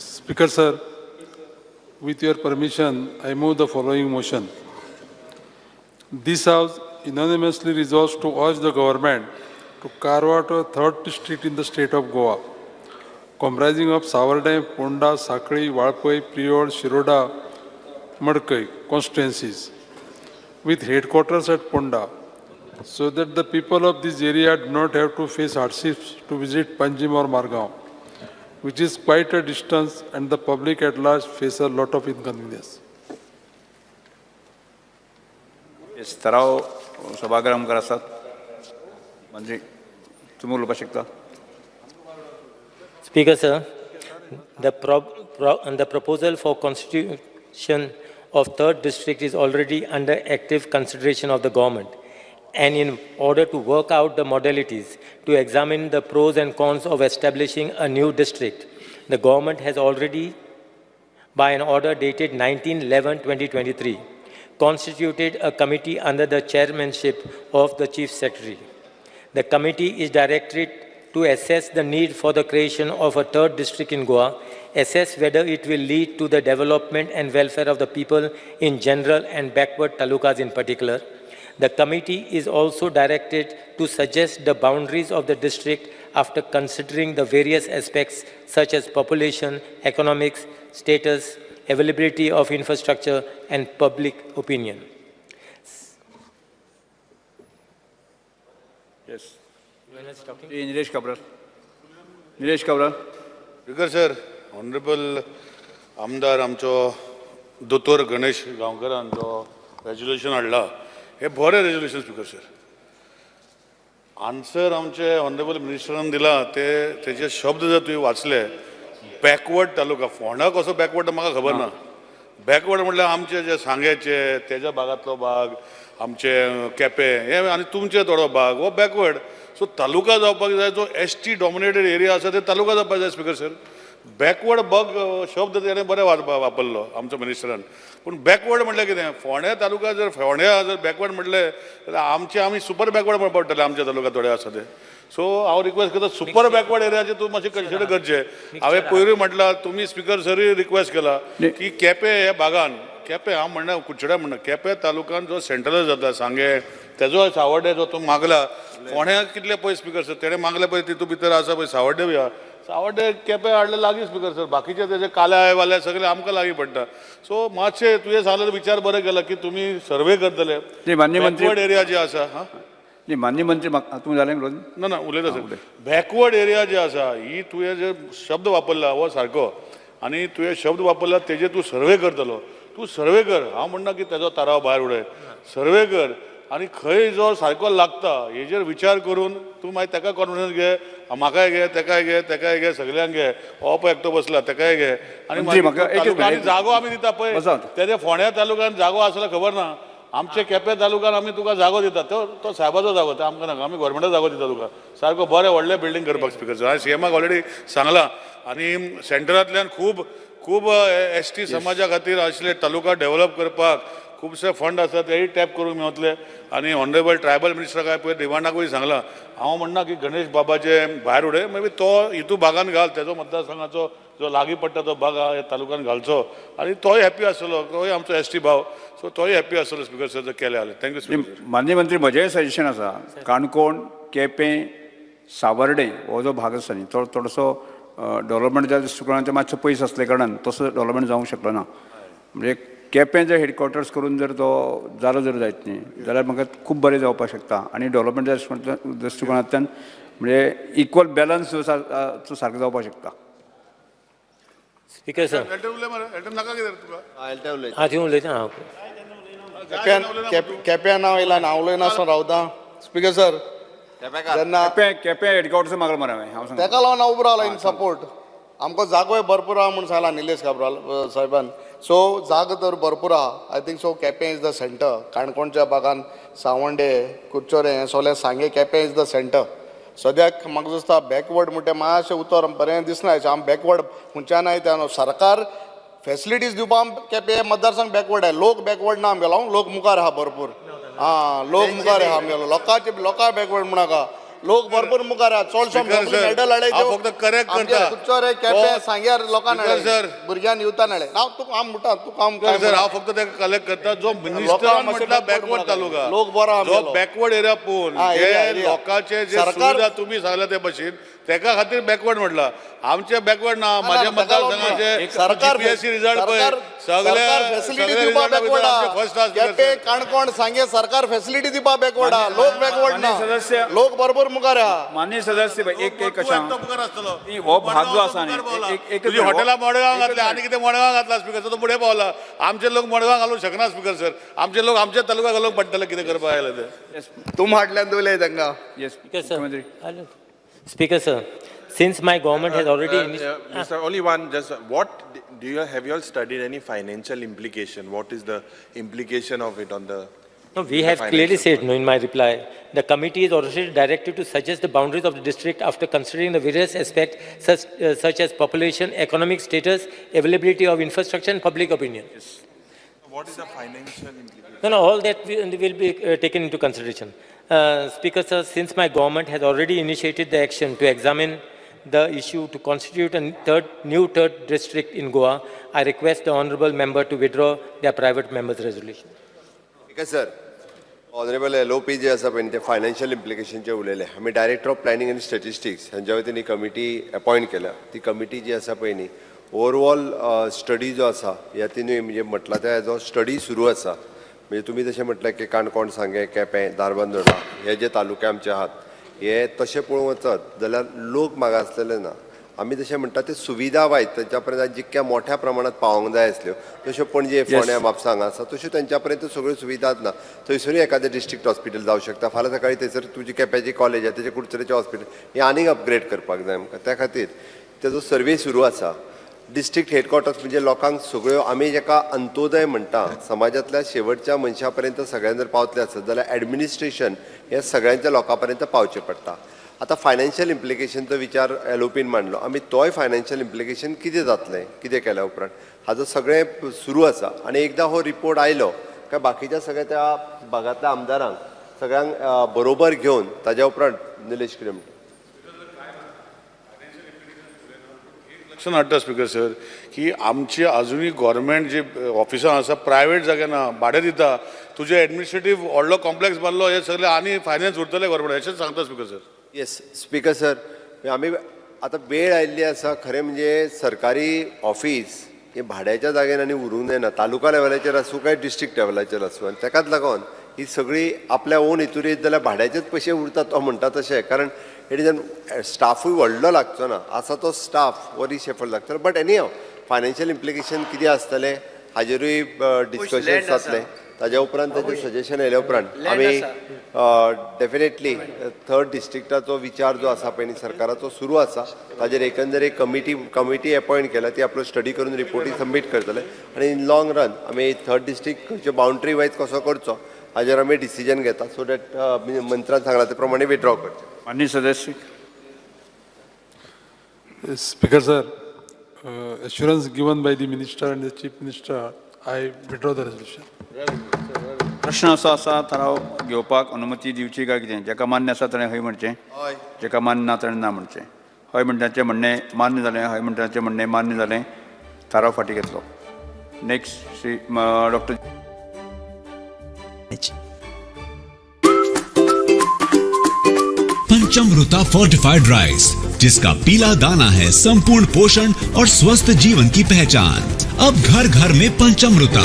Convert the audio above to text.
Speaker sir, with your permission, I move the following motion. This House unanimously resolves to urge the government to carve out a third district in the state of Goa, comprising of Savordem, Ponda, Sakli, Valpoi, Priol, Shiroda, Madkai constituencies, with headquarters at Ponda, so that the people of this area do not have to face hardships to visit Panjim or Margao, which is quite a distance and the public at large face a lot of inconvenience. Yes, थराव सभागृह मुखार आसात. मंत्री, तुमी उलोवपाक शकता. Speaker, sir, the proposal for constitution of third district is already under active consideration of the government. And in order to work out the modalities to examine the pros and cons of establishing a new district, the government has already, by an order dated 19/11/2023, constituted a committee under the chairmanship of the Chief Secretary. The committee is directed to assess the need for the creation of a third district in Goa, assess whether it will lead to the development and welfare of the people in general and backward talukas in particular. The committee is also directed to suggest the boundaries of the district after considering the various aspects such as population, economics, status, availability of infrastructure, and public opinion. Yes, Nilesh Cabral, Nilesh Cabral. Speaker sir, honourable आमदार आमचो दोतोर गणेश गांवकरान जो resolution हाडला, हें बरें resolution. Speaker sir, answer आमचे honourable मिनिस्टरान दिला ते तेजे शब्द जर तुवें वाचले, बॅकवर्ड तालुका. फोंडा कसो बॅकवर्ड म्हाका खबर ना. बॅकवर्ड म्हटल्यार आमचे जे सांग्याचे तेज्या भागांतलो भाग, आमचे केपें हे आनी तुमचे थोडो भाग हो बॅकवर्ड. सो तालुका जावपाक जाय. जो एसटी डॉमिनेटेड एरिया आसा ते तालुका जावपाक जाय. स्पीकर सर, बॅकवर्ड बग शब्द तेणें बरें वापरलो आमचो मिनिस्टरान, पूण बॅकवर्ड म्हटल्यार कितें? फोंड्या तालुका जर, फोंड्या जर बॅकवर्ड म्हटलें जाल्यार आमचे आमी सुपर बॅकवर्ड म्हणपाक पडटलें. आमच्या तालुका थोडे आसा ते. सो हांव रिक्वेस्ट करता, सुपर बॅकवर्ड एरियाचे तूं मातशें कन्सिडर करचें. हांवें पयरूय म्हटलां, तुमी स्पिकर सरूय रिक्वेस्ट केला की केपें ह्या भागान, केपें हांव म्हणना, कुडचड्या म्हणना, केपें तालुक्यान जो सेंट्रल जाता सांगें, तेजो सावड्डे जो तूं मागला, फोंड्या कितले पळय स्पिकर सर, तेणें मागले पळय, तितू भितर आसा पळय सावड्डे या सावड्डे केपें हाडले लागीं. स्पिकर सर, बाकीचे तेजे काल्याय वाल्या सगळे आमकां लागीं पडटा. सो मातशें तुवें सांगलें, विचार बरें केला की तुमी सर्वे करतले. नाही, माननीय मंत्री- बॅकवर्ड एरिया जे आसा, हां. न्ही, माननीय मंत्री, म्हाका तुमी जालें उलोवन? ना ना, उलयता सर. बॅकवर्ड एरिया जे आसा, ही तुवें जे शब्द वापरला हो सारको आनी तुवें शब्द वापरला तेजे तूं सर्वे करतलो. तूं सर्वे कर. हांव म्हणना की तेजो थाराव भायर उडय. सर्वे कर आनी खंय जो सारको लागता हेजेर विचार करून तूं मागीर तेका कॉन्फिडन्स घे, म्हाकाय घे, तेकाय घे, तेकाय घे, सगल्यांक घे. हो पळय एकटो बसला, तेकाय घे आनी मंत्री, मागीर म्हाका तूं एकच तालुका आनी मिनिट. जागो आमी दिता पळय. बसात. तेजे फोंड्या तालुक्यान जागो आसलो खबर ना. आमचे केपें तालुक्यान आमी तुका जागो दिता. तो तो साहेबाचो जागो, तो आमकां नाका. आमी गोवोरमेंटाचो जागो दिता तुका सारको बरें व्हडलें बिल्डींग करपाक. स्पिकर सर, हांवें सीएमाक ऑलरेडी सांगलां आनी सेंट्रलांतल्यान खूब खूब एसटी समाजा खातीर आशिल्ले तालुका डेव्हलप करपाक खुबशे फंड आसा, तेय टॅप करूंक मेवतले. आनी ऑनरेबल ट्रायबल मिनिस्टराक हांवें पयर डिमांडाकूय सांगलां, हांव म्हणना की गणेश बाबाचे भायर उडय, मागीर तो हितू भागान घाल, तेजो मतदारसंघाचो जो लागीं पडटा तो भाग आहा ह्या तालुक्यान घालचो आनी तोय हॅपी आसतलो. तोय आमचो एसटी भाव, सो तोय हॅपी आसतलो स्पिकर सर, जर केलें जाल्यार. Thank you, speaker sir. माननीय मंत्री, म्हजें सजेशन आसा, काणकोण, केपें, सावर्डे हो जो भाग आसा न्ही, तो थोडोसो डेव्हलपमेंटच्या दृश्टिकोनान ते मातसो पयस आसले कारणान तसो डेव्हलपमेंट जावंक शकलो ना. म्हणजे केपें जर हेडक्वॉर्टर्स करून जर तो जालो जर जायत न्ही जाल्यार म्हाका खूब बरें जावपाक शकता आनी डेव्हलपमेंटच्या दृश्टिकोनांतल्यान म्हणजे इक्वल बॅलन्स जो आसा तो सारको जावपाक शकता. Speaker, sir. Elton उलय मरे, एल्टन नाका कितें रे तुका? हां, थिंग उलयता हां, ओके. केप्यां नांव येयला, हांव उलयनासतना रावता. स्पिकर सर, जेन्ना केपें केपें हेडक्वॉर्टर्स मागला मरे हांवें, हांव सांगता. तेका लागून हांव उबो रावला इन सपोर्ट. आमकां जागोय भरपूर आहा म्हूण सांगला निलेश काब्राल साहेबान. सो जागो तर भरपूर आहा. I think so Quepem is the centre. काणकोणच्या भागान सावंडे, कुडचोरें हें सगळें, सांगे, केपें is the centre. सद्याक म्हाका दिसता बॅकवर्ड म्हणटा मातशें उतर बरें दिसना. आम बॅकवर्ड खंयच्यान आयता सरकार फेसिलिटीज दिवपाक केपें मतदारसंघ बॅकवर्ड आहे. लोक बॅकवर्ड ना आमगेलो, लोक मुखार आहा भरपूर. आं, लोक मुखार आहा आमगेलो. लोकांचे लोकां बॅकवर्ड म्हणनाका. लोक भरपूर मुखार आहा. चडशो Speaker sir, medal हाडले हांव फक्त correct करता. कुडचोरे, केपें, सांग्यार लोकांक Speaker sir. हाडले, भुरग्यांक, युथान हाडले. हांव तुका हांव म्हणटा, तुका हांव स्पीकर सर, हांव फक्त ताका कलेक्ट करता. जो मिनिस्टरान मातशे म्हटला backward backward म्हणा. तालुका, लोक बरो जो आमगेलो. बॅकवर्ड एरिया पळोवन हा, जे area, area. लोकांचे जे सरकार- सुविधा तुम्ही सांगल्या ते भशेन तेका खातीर बॅकवर्ड म्हटला. आमचे बॅकवर्ड ना. माझ्या ना, ताका लागून मतदारसंघाचे सरकार जीपीएससी रिझल्ट पळय, सरकार फॅसिलिटी दिवपाक बॅकवर्ड आहा. First class. केपें, काणकोण, सांगें सरकार फॅसिलिटी दिवपाक बॅकवर्ड आहा. लोक बॅकवर्ड ना, मान्य सदस्य. लोक बरोबर मुखार आहा. मान्य सदस्य, एक एक कशा हो भाग जो आसा न्ही, एक तुजी हॉटेलां मडगांव घातल्या आनी कितें मडगांव घातला स्पीकर, तो फुडें पावला. आमचे लोक मडगांव घालूंक शकना स्पीकर सर. आमचे लोक आमच्या तालुका घालूंक पडटले, कितें करपाक आयले ते. तूं फाटल्यान उलय तांकां. येस. Speaker sir, मुख्यमंत्री. Hello. Speaker sir, since my government has already Mr. Only one, just what do you have you all studied any financial implication? What is the implication of it on the? No, we the have clearly financial said part? no in my reply. The committee is already directed to suggest the boundaries of the district after considering the various aspects such as population, economic status, availability of infrastructure and public opinion. What is the financial implication? No, no, all that will be taken into consideration. Speaker sir, since my government has already initiated the action to examine the issue to constitute a new third district in Goa, I request the honorable member to withdraw their private member's resolution. Okay sir, honourable LOP जे आसा पळय न्ही, ते financial इम्प्लिकेशनचे उलयले. आमी director of planning आनी statistics हांच्या वतीन ही committee appoint केल्या. ती कमिटी जी आसा पळय न्ही, ओवरऑल स्टडी जो आसा ह्या तिनूय म्हणजे म्हटला त्या हेजो स्टडी सुरू आसा. म्हणजे तुमी जशें म्हटलें की काणकोण, सांगें, केपें, धारबांदोडा हे जे तालुके आमचे आहात, हे तशें पळोवंक वचत जाल्यार लोक मागासलेले ना. आमी जशें म्हणटा ते सुविधा वायट तांच्या पर्यंत जितक्या मोठ्या प्रमाणात पावोंक जाय आसल्यो तश्यो पणजे, फोंड्या, म्हापसा हांगा आसा तश्यो तेंच्या पर्यंत सगळ्यो सुविधाच ना. थंयसरूय एखादें डिस्ट्रिक्ट हॉस्पिटल जावं शकता. फाल्यां सकाळी थंयसर तुजी केप्याची कॉलेज आसा, तेजे कुडचडेचें हॉस्पिटल हें आनीक अपग्रेड करपाक जाय आमकां. त्या खातीर तेजो सर्वे सुरू आसा. डिस्ट्रिक्ट हेडक्वॉर्टर्स म्हणजे लोकांक सगळ्यो आमी जेका अंत्योदय म्हणटा, समाजांतल्या शेवटच्या मनशा पर्यंत सगळ्यां जर पावतले आसत जाल्यार एडमिनिस्ट्रेशन हें सगळ्यांच्या लोकां पर्यंत पावचें पडटा. आतां फायनान्शियल इम्प्लिकेशनचो विचार एलओपीन मांडलो, आमी तोय फायनान्शियल इम्प्लिकेशन कितें जातलें, कितें केल्या उपरांत, हाजो सगळें सुरू आसा. आनी एकदां हो रिपोर्ट आयलो काय बाकीच्या सगळ्या त्या भागांतल्या आमदारांक सगळ्यांक बरोबर घेवन ताज्या उपरांत निलेश कितें म्हणटा? लक्षात हाडटा स्पीकर सर की आमची अजुनूय गव्हर्मेंट जी ऑफिसां आसा प्रायवेट जाग्यार ना, भाडें दिता. तुजें एडमिनिस्ट्रेटीव व्हडलो कॉम्प्लेक्स बांदलो, हे सगळे आनी फायनान्स उरतले गव्हर्मेंट, अशेंच सांगता speaker sir. Yes speaker sir, आमी आतां वेळ आयिल्ली आसा. खरें म्हणजे सरकारी ऑफीस हे भाड्याच्या जाग्यार आनी उरूंक जायना, तालुका लेवलाचेर आसूं काय डिस्ट्रिक्ट लेवलाचेर आसूं. आनी ताकाच लागून ही सगळी आपल्या ओन हितूर येत जाल्यार भाड्याचेच पयशे उरतात तो म्हणटा तशें, कारण it is an स्टाफूय व्हडलो लागचो ना, आसा तो स्टाफ हो रिशेफल लागतलो. But any how financial implication कितें आसतलें हाजेरूय डिस्कशन जातलें. ताज्या उपरांत ताजें सजेशन आयल्या उपरांत आमी डेफिनेटली थर्ड डिस्ट्रिक्टाचो विचार जो आसा पळय न्ही सरकाराचो सुरू आसा. ताजेर एकंदर एक कमिटी अपॉयंट केल्या, ती आपलो स्टडी करून रिपोर्टी सबमीट करतले आनी इन लॉंग रन आमी थर्ड डिस्ट्रिक्ट बाउंड्री वायज कसो करचो हाजेर आमी डिसिजन घेता, सो that मंत्रान सांगला ते प्रमाणे विड्रॉ करचें. मान्य सदस्य. Speaker sir, assurance given by the minister and the chief minister, I withdraw the resolution. प्रश्न असो आसा, थाराव घेवपाक अनुमती दिवची काय कितें? जाका मान्य आसा ताणें हय म्हणचें, जाका मान्य ना ताणें ना म्हणचें. हय म्हणटाचें म्हणणें मान्य जालें, हय म्हणटाचें म्हणणें मान्य जालें. थाराव फाटीं घेतलो. Next Shri doctor. Panchamruta fortified rice, जिसका पीला दाना है संपूर्ण पोषण और स्वस्थ जीवन की पहचान। अब घर घर में पंचमृता।